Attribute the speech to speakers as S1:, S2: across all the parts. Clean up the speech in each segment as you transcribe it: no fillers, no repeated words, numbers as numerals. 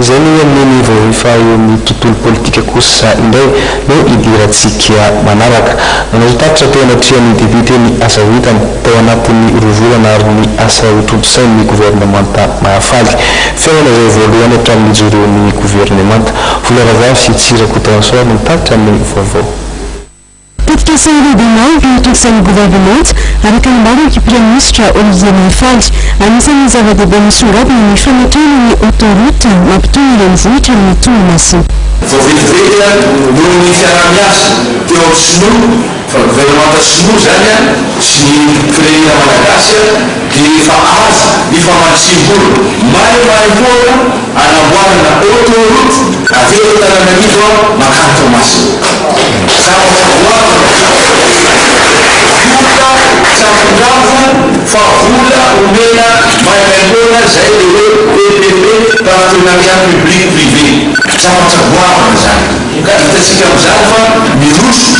S1: Izay no amin'ny vaovao fa eo amin'ny tontolo politika kosa indray no idirantsika manaraka. Nanao tatitra teo anatrehan'ny depiote ny asa vitany tao anatin'ny 2 volana ary ny asa hotontosain'ny governemanta Mahafaly. Fihaonana izay voalohany hatramin'ny nijoroan'ny governemanta. Vola Ravavy sy Tsira Kotoansoa no nitatitra ny vaovao.
S2: Tetikasa lehibe maro no tontosain'ny governemanta, araka ny nambaran'ny Praiminisitra Olivier Mahafaly. Anisan'ny zava-dehibe misongadina ny fametrahana ny autoroute mampitohy ny renivohitra amin'ny Toamasina.
S3: Vao vetivety noho ny fiaraha-miasa teo amin'ny Sinoa, fa governemanta Sinoa izany sy ny firenena Malagasy dia efa azo ny famatsiam-bola maimaimpoana hanamboarana autoroute avy eto Antananarivo mankany Toamasina. Zavatra goavana izany. Vola tsy ampindrafo fa vola omena maimaimpoana izay le hoe PPP, Partenariat Public Privé. Zavatra goavana izany. Ka hitantsika amin'izany fa miroso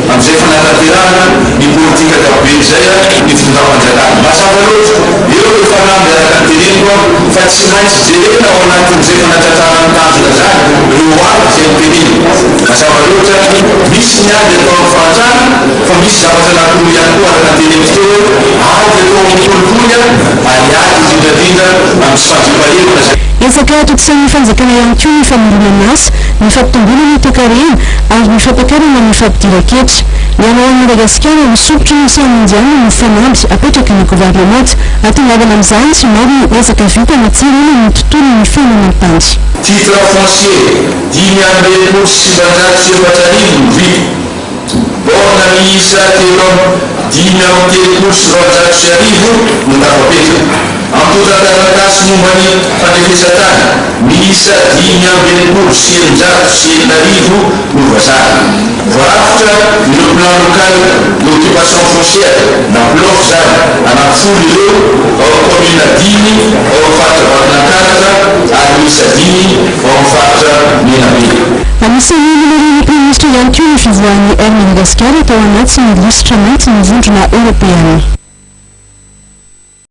S3: amin'izay fanatanterahana ny politika ankapobeny izay ny fitondram-panjakana. Mazava loatra, eo ireo fanamby araka ny teneniko fa tsy maintsy jerena ao anatin'izay fanatratrarana ny tanjona izany ireo ady izay noteneniko. Mazava loatra, misy ny ady atao amin'ny fahantrana fa misy zavatra anankiroa ihany koa araka ny teneniko teo hoe ady atao amin'ny kolikoly ary ady indrindra indrindra amin'ny tsy fandriampahalemana izay.
S2: Ezaka tontosain'ny fanjakana ihany koa ny famoronana asa, ny fampitomboana ny toekarena ary ny fampakarana ny fampidiran-ketra. Hiala ao Madagasikara ho sokotry ny oseana Indiana no fanamby apetraky ny governemanta. Hahatongavana amin'izany, maro ny ezaka vita hanatsarana ny tontolon'ny fananan-tany.
S3: Titre foncier, 1965 no vita. Borne miisa 235 no tafapetraka. Antontan-taratasy momba ny fandrefesan-tany miisa 665 no voazara. Voarafitra ireo plan local d'occupation foncière na PLOF izany, anaty 10 ireo ao amin'ny kaominina dimy ao amin'ny faritra Vakinankaratra ary miisa dimy ao amin'ny faritra Menabe.
S2: Anisan'ny nomarihin'ny Praiminisitra ihany koa ny fivoahan'ny Air Madagascar tao anatin'ny lisitra maintin'ny Vondrona Eoropeana.